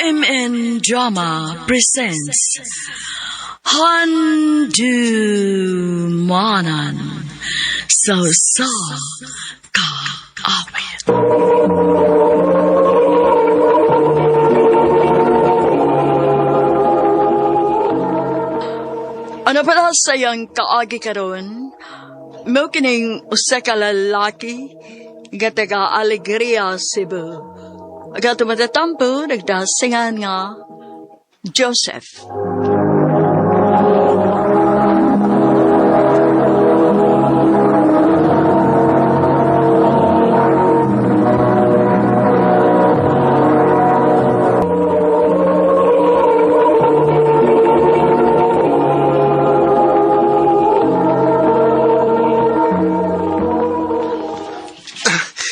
MN Drama presents Handumanan sa Sa Kaawit. Ano pala sayang kaagi karon? Mao kining usa ka lalaki nga taga Alegria, Cebu. Aga tumatatampo, nagdasingan nga Joseph.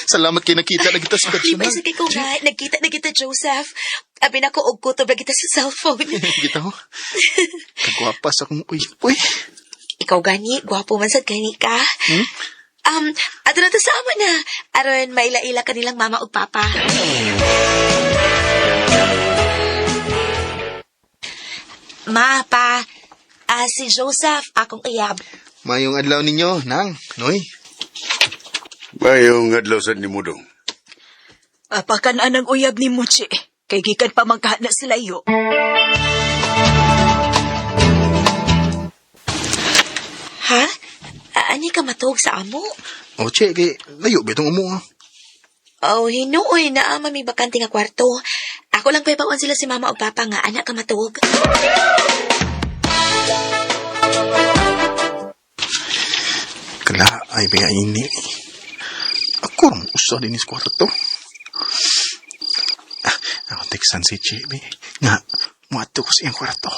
Salamat kay nakita na kita sa Lipay personal. sa kay ko nga, nagkita na kita, Joseph. Abi na ko og kutob na kita sa cellphone. Kita ko. Kagwapa sa akong uyap, uy. Ikaw gani, gwapo man sad gani ka. Ato na to sa amo na. Aron maila-ila kanilang mama ug papa. Ma, pa, si Joseph, akong iyab. Mayong adlaw ninyo, nang, noy. Mayong adlaw sad ni Mudong. Apakan anang uyab ni Muchi. Kay gikan pa man kaha na sila iyo. Ha? Ani ka matuog sa amo? O, che, kay layo ba itong umo, ah? Oh, hinuoy na ama may bakante nga kwarto. Ako lang paibawan sila si mama o papa nga anak ka matuog. Kala, ay ba ini. Ako rang usa din is kwarto. Ah, ako teksan si Che, bi. Nga, muadto ko sa iyang kwarto.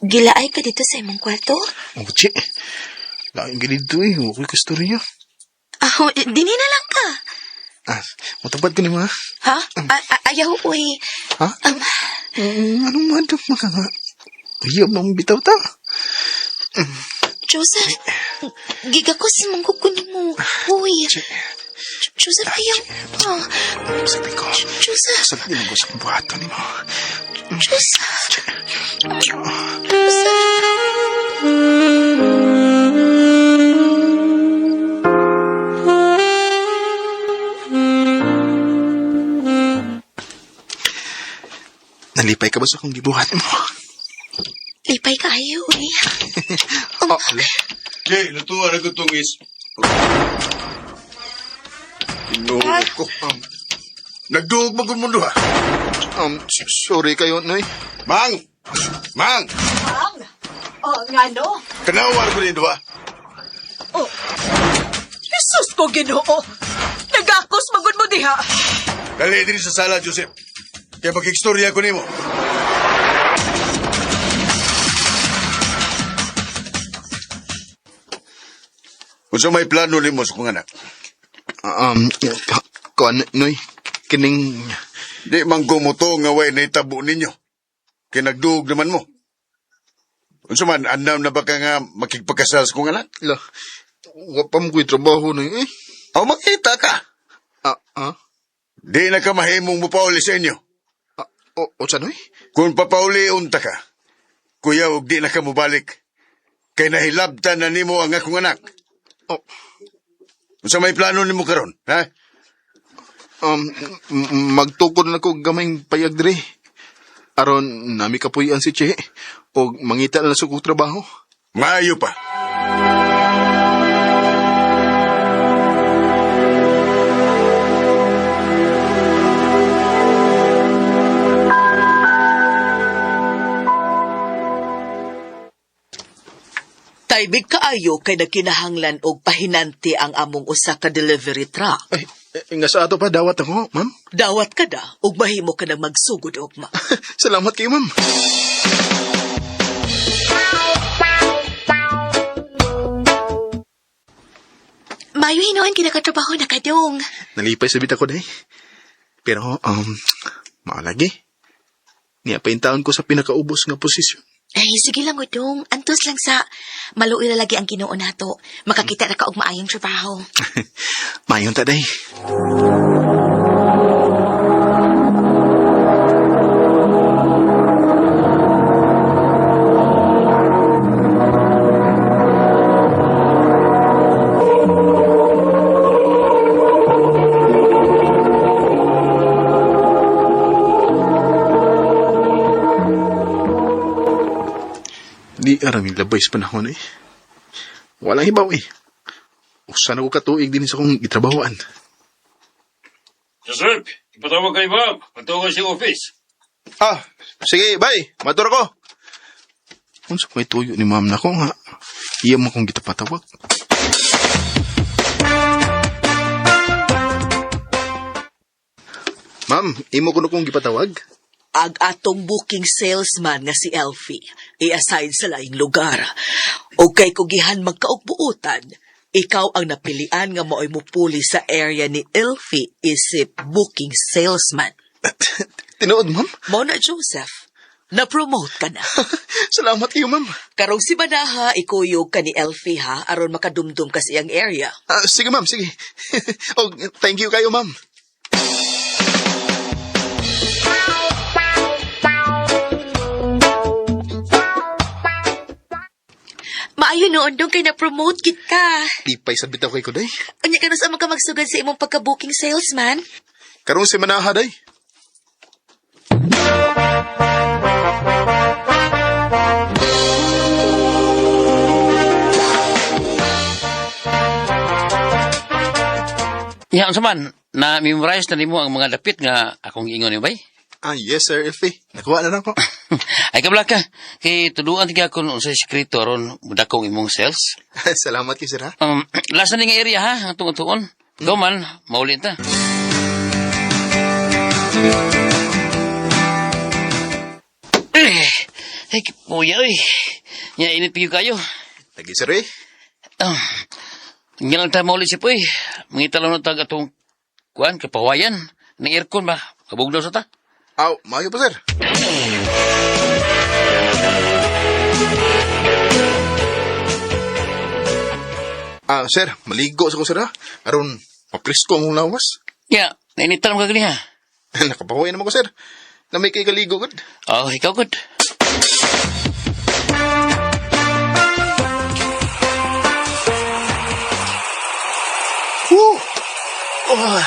Gilaay ka dito sa imong kwarto? O, che, laing gilid to eh. Okay ka storya. Ah, dini na lang ka. Ah, matupad ko ni mga. Ha? Ayaw, uy. Ha? Anong madam maka nga? Uyab na mong bitaw ta. Joseph, giga ko si mangkuko ni mo. Uy. Che, Joseph, ayaw. Ah, sabi ko. Joseph, Sa di mo gusto kong buhaton ni mo. Joseph. Che, Joseph. Nalipay ka ba sa akong gibuhat mo? Lipay ka ayaw, uy. Oh, ala. Jay, lutuan na ko tong is. Tinuog ko. Nagduog ba kong mundo ha? Sorry kayo, Noy. Mang! Mang! Ang? Oh, ngano? Kanawar ko din duha. Oh. Jesus ko Ginoo. Nagakos magud mo diha. Dali din sa sala, Joseph. Kaya pakikstorya ko nimo. Unsa may plano nimo sa kong anak? Kuan, Noy, kining. Di man ko moto nga way naitabo ninyo. Kay nagduog naman mo. Unsa man, andam na ba ka nga makigpakasal sa kong anak? La, wa pa mo ko'y trabaho, Noy, eh. O makita ka. Ah, ah? Di na ka mahimong mopauli sa inyo. Ah, o, sa, Noy? Kung papauli unta ka, kuya og di na ka mobalik. Kay nahilabtan na nimo ang akong anak. Oh, Unsa may plano nimo karon, ha? magtukod na ko gamayng payag dire. Aron, nami kapuy-an si Che. O mangita na lang sa kong trabaho. Maayo pa. Taybig kaayo kay nagkinahanglan og pahinanti ang among usa ka delivery truck. Ay, eh, nga sa ato pa, dawat ako, ma'am. Dawat ka da ug mahimo ka nang magsugod ugma. Salamat kayo, ma'am. Mayo hinuon kinakatrabaho na kadong. Nalipay sa bita ko, day. Pero, maalagi. Niya pa yung taon ko sa pinakaubos nga posisyon. Ay, sige lang, udong. Antos lang sa maluoy na lagi ang Ginoo nato. Makakita na ka og maayong trabaho. Mayon ta, day. Di aram yung labay sa panahon eh. Walang hibaw eh. Usa na ko katuig din sa akong gitrabahoan. Joseph, ipatawag kay Bob. Patuwa siya office. Ah, sige, bye. Matur ko. Unsa may tuyo ni ma'am nako nga. Iya mo kong gitapatawag. Ma'am, imo ko na kong gipatawag. Ang atong booking salesman nga si Elfie, i-assign sa laing lugar. O kay kugihan magkaugbuotan, ikaw ang napilian nga maoy mupuli sa area ni Elfie isip booking salesman. Tinuod, ma'am. Mao na Joseph, na-promote ka na. Salamat kayo, ma'am. Karong si Banaha, ikuyog ka ni Elfie ha, aron makadumdum ka sa iyang area. Ah, sige, ma'am, sige. oh, thank you kayo, ma'am. Maayo noon dong kay na-promote gid ka. Lipay sa bitaw kay Kuday. Unya kanus sa ka magsugod sa imong pagka-booking salesman? Karong si Manaha, day. Iha, unsa man, na-memorize na nimo ang mga dapit nga akong giingon ni bay. Ah, yes, sir, Elfie. Nakuha na lang ko. Ay kabla ka, kay tuluan ti ako unsay sekreto aron mudakong imong sales. Salamat kayo, sir, ha? Lasa ni nga area ha, atong tuon. Ikaw man, mauli ta. Eh, ay, puya, oy. Nya, init pa kayo. Lagi, sir, eh. Ah, nga lang tayo mauli si Puy. Mangita lang na tag atong kuan, kapawayan. Ng aircon ba? Kabugdaw sa ta. Aw, maayo pa, sir. Ah, sir, maligo sa ko, sir, ha? Aron, mapresko ang lawas. Ya, nainitan mo kagani ha. Nakapahuwi naman ko, sir. Na may kay kaligo, gud. Oh, ikaw good. Woo! Oh,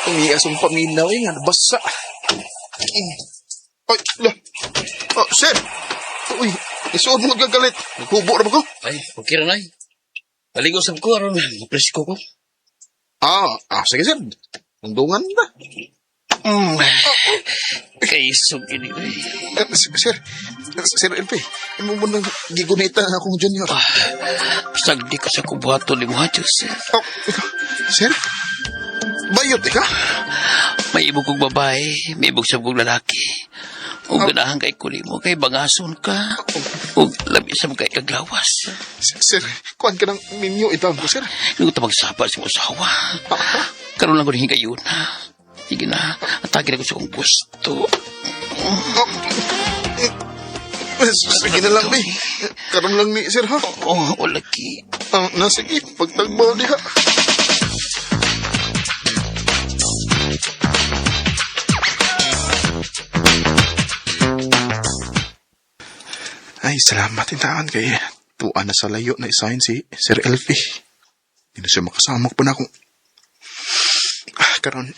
ang asong paminaw, eh, nga, nabasa. Ay, la. Oh, sir! Uy, isuod mo kagalit. Naghubo na ba ko? Ay, okay ra nay. Maligo sab ko aron mapresko ko. Ah, sige, sir. Tungdungan ba? Mm. Kay isog ini. oy. Eh, sir, Sir LP, imo mo nang gigunita na akong junior. Basta di ko sa kubuhato ni mo ha, Joseph. Oh, ikaw, sir? Bayot, ika? May ibog kong babae, may ibog sab kong lalaki. Ug ganahan kay kulimo kay bangason ka. Ug labi sa kay kaglawas. Sir, kuan ka ng minyo itam ko, sir. Hindi ko ta magsapa sa imong asawa. Karon lang ko rin higayon na. Sige na, atake na ko sa akong gusto. Oh. Sige na lang, ni. Karon lang ni, sir, ha? Oo, oh, lagi. Ah, na, sige, pagtagbaw diha. Ay, salamat intaan kay tuwa na sa layo na isahin si Sir Elfie. Hindi na siya makasama pa na ako. Ah, karon,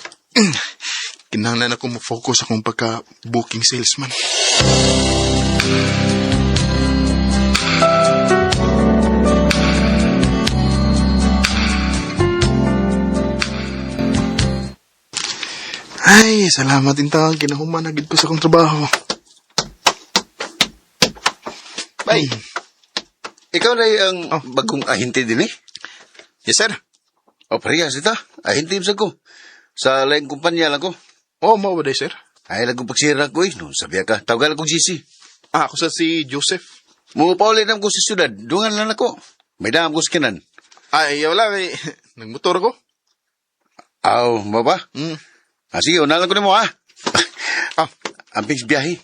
kinahanglan ako mo-focus akong pagka-booking salesman. Ay, salamat intaan. Kinahuman na gid ko sa akong trabaho. Bay, ikaw na ang Oh. bagong ahente din eh. Yes, sir. O, parehas ito. Ahente sa ko. Sa laing kumpanya lang ko. Oh, mao ba day, sir? Ay, lang kong pagsira ko eh. No, sabi ka, tawagan akong sisi. Ah, ako sa si Joseph. Mupaulit ko sa syudad. Dungan lang ako. May dam ko sa kinan. Ay, wala. May, nagmotor ko. Aw, mo ba? Mm. Ah, sige, una lang ko nimo ha. Ah. Ang fix biyahe.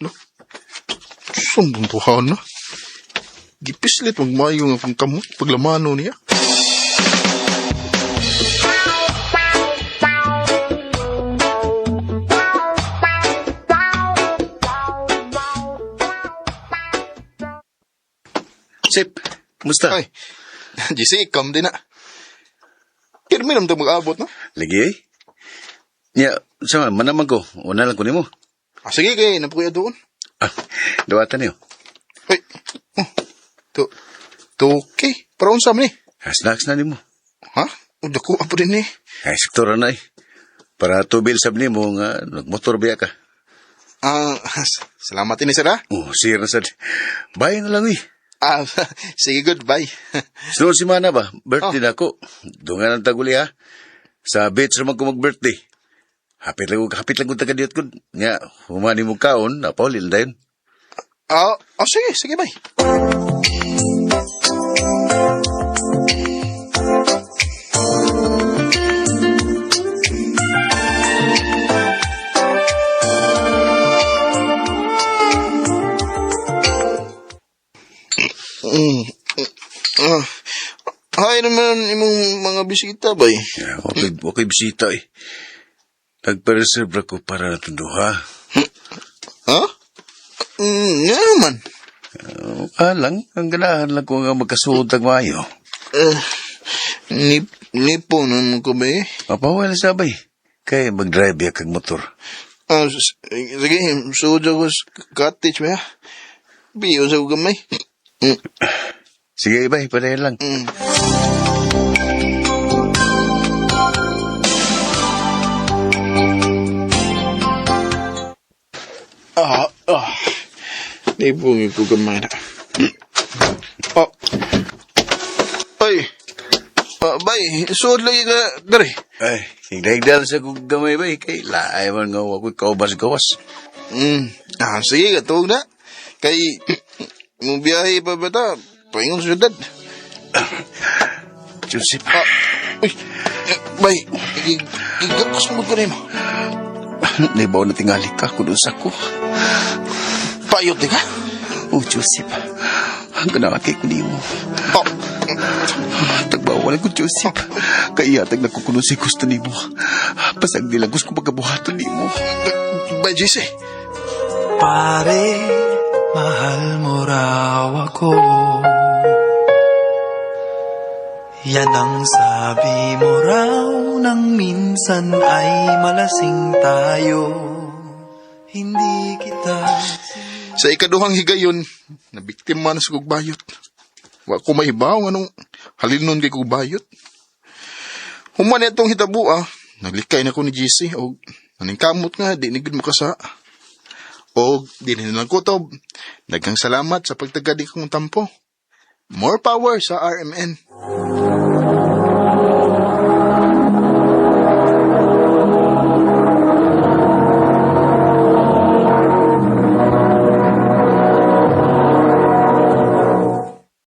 No. Sundong tuhaon na. Gipislit magmayo nga akong kamot paglamano niya. Sip, kumusta? Ay, GC, come din na. Kirmi naman ito mag-abot, no? Lagi eh. Ya, sama, manaman ko. Una lang ko nimo. Ah, sige, kay, napukuya doon. Ah, duwatan niyo. Ay, oh, to, okay. Para unsa man eh. Ah, snacks na nimo. Ha? O, dako, apo din eh. Ay, sektora na eh. Para tubil sab nimo nga nagmotor biya ka. Ah, salamat ini sir, ha? Oh, sir na sad. Bye na lang eh. Ah, sige, goodbye. Sunod semana ba? Birthday na ako. Dungan ang taguli ha. Sa beach naman ko mag-birthday. Hapit lang ko taga diyot ko. Nga, humani mo kaon, napaulil na yun. Ah, oh, sige, sige, bye. Mm. Ah. Hay naman imong mga bisita, bay. Yeah, okay, okay bisita eh. Nagpa-reserve ako para natong duha. Ha? Nga naman. Alang, ang ganahan lang ko nga magkasuod ang maayo. Eh, nipo naman ko ba eh? Mapawala sabay. Kaya mag-drive ya kag motor. Ah, sige, sugod ako sa cottage ba? Biyo sa gamay. Mm, Sige, bay, padayon lang. Ah, ah. Nipo ko gamay na. Oh. Ay. Ah, bay, sugod lagi ka dere. Ay, higda-higda lang sa kong gamay bay. Kay laay man nga ako'y kaubas-gawas. Ah, sige, katuog na. Kay, mo biyahe pa ba ta? Paingon sa syudad. Joseph, Ah, uy, eh, bay, gigapas mo ko nimo. Naibaw na tingali ka kung unsa ko. Payot di ka? Oh, Joseph. Ang ganahan kay kunimo. Oh, Tagbawal ko, Joseph. Kaya tag nagkukuno si gusto nimo. Pasag nila gusto ko pagkabuhaton nimo. bay, JC. Pare, mahal mo raw ako. Yan ang sabi mo raw nang minsan ay malasing tayo. Hindi kita Sa ikaduhang higayon, nabiktima na sa kog bayot. Wa ko mahibaw anong halinon kay kog bayot. Human itong hitabo ah, naglikay na ko ni GC og naningkamot nga di ni gud makasa. Og di na lang kutob. Daghang salamat sa pagtagad kong tampo. More power sa RMN.